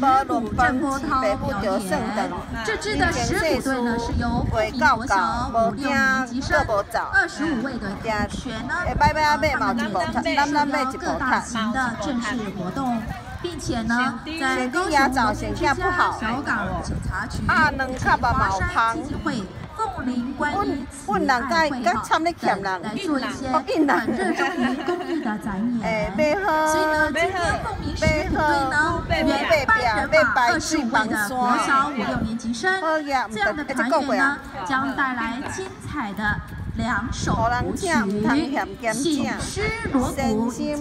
無論飯，飼爸母著算長。這支的石鼓隊呢，是由話到到，無驚閣無走。 25位的同學呢，擺擺仔馬嘛有一步踢，攬攬馬一步各大型的正式活動，並且呢，在高雄榮民之家、小港警察局、華山基金會、鳳林觀音慈愛會哈等來做一些很熱衷於公益的展演。所以呢，今天鳳鳴石鼓隊呢，原班人馬25位的國小五六年級生，這樣的團員呢，將帶來精彩的兩首舞曲，醒獅鑼鼓以及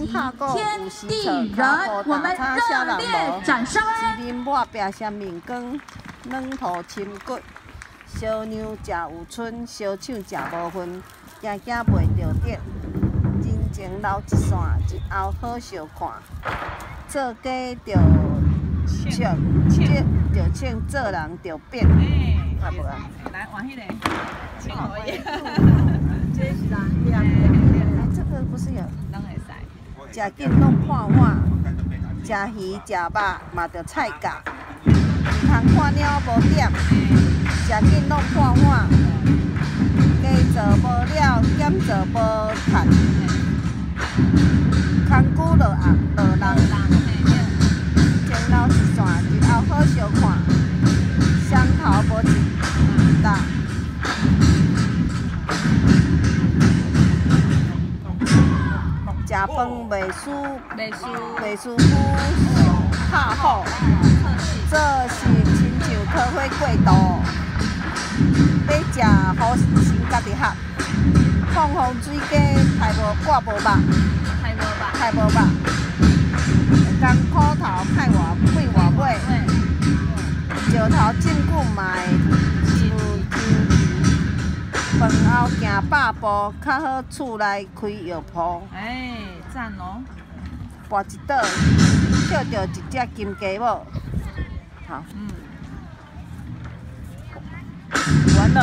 天地人，我們熱烈掌聲。一面抹壁雙面光，軟塗深骨。小娘食有春，相搶食無份，驚驚袂著得。人情留一線，日後好相看。做雞著銃，著銃，做人著變。啊無啊？來換彼個，穿可以。這是啦，這個不是有？攏會使。食緊攏破碗，食魚食肉嘛著菜價。毋通看貓無點，食緊攏破碗，加做無了，減做無趁。空久落紅落人，情留一線，日後好相看。雙頭無一搭。食飯袂輸，袂輸夫拍虎，做事親像桃花過渡，欲食予先家己合。放風水雞，刣無割無肉，刣無肉。艱苦頭歹活變活尾，石頭浸久嘛會像橡皮。飯後行百步，較好厝內開藥鋪。哎，讚哦！跋一倒，抾著一隻金雞母。好。嗯。完了。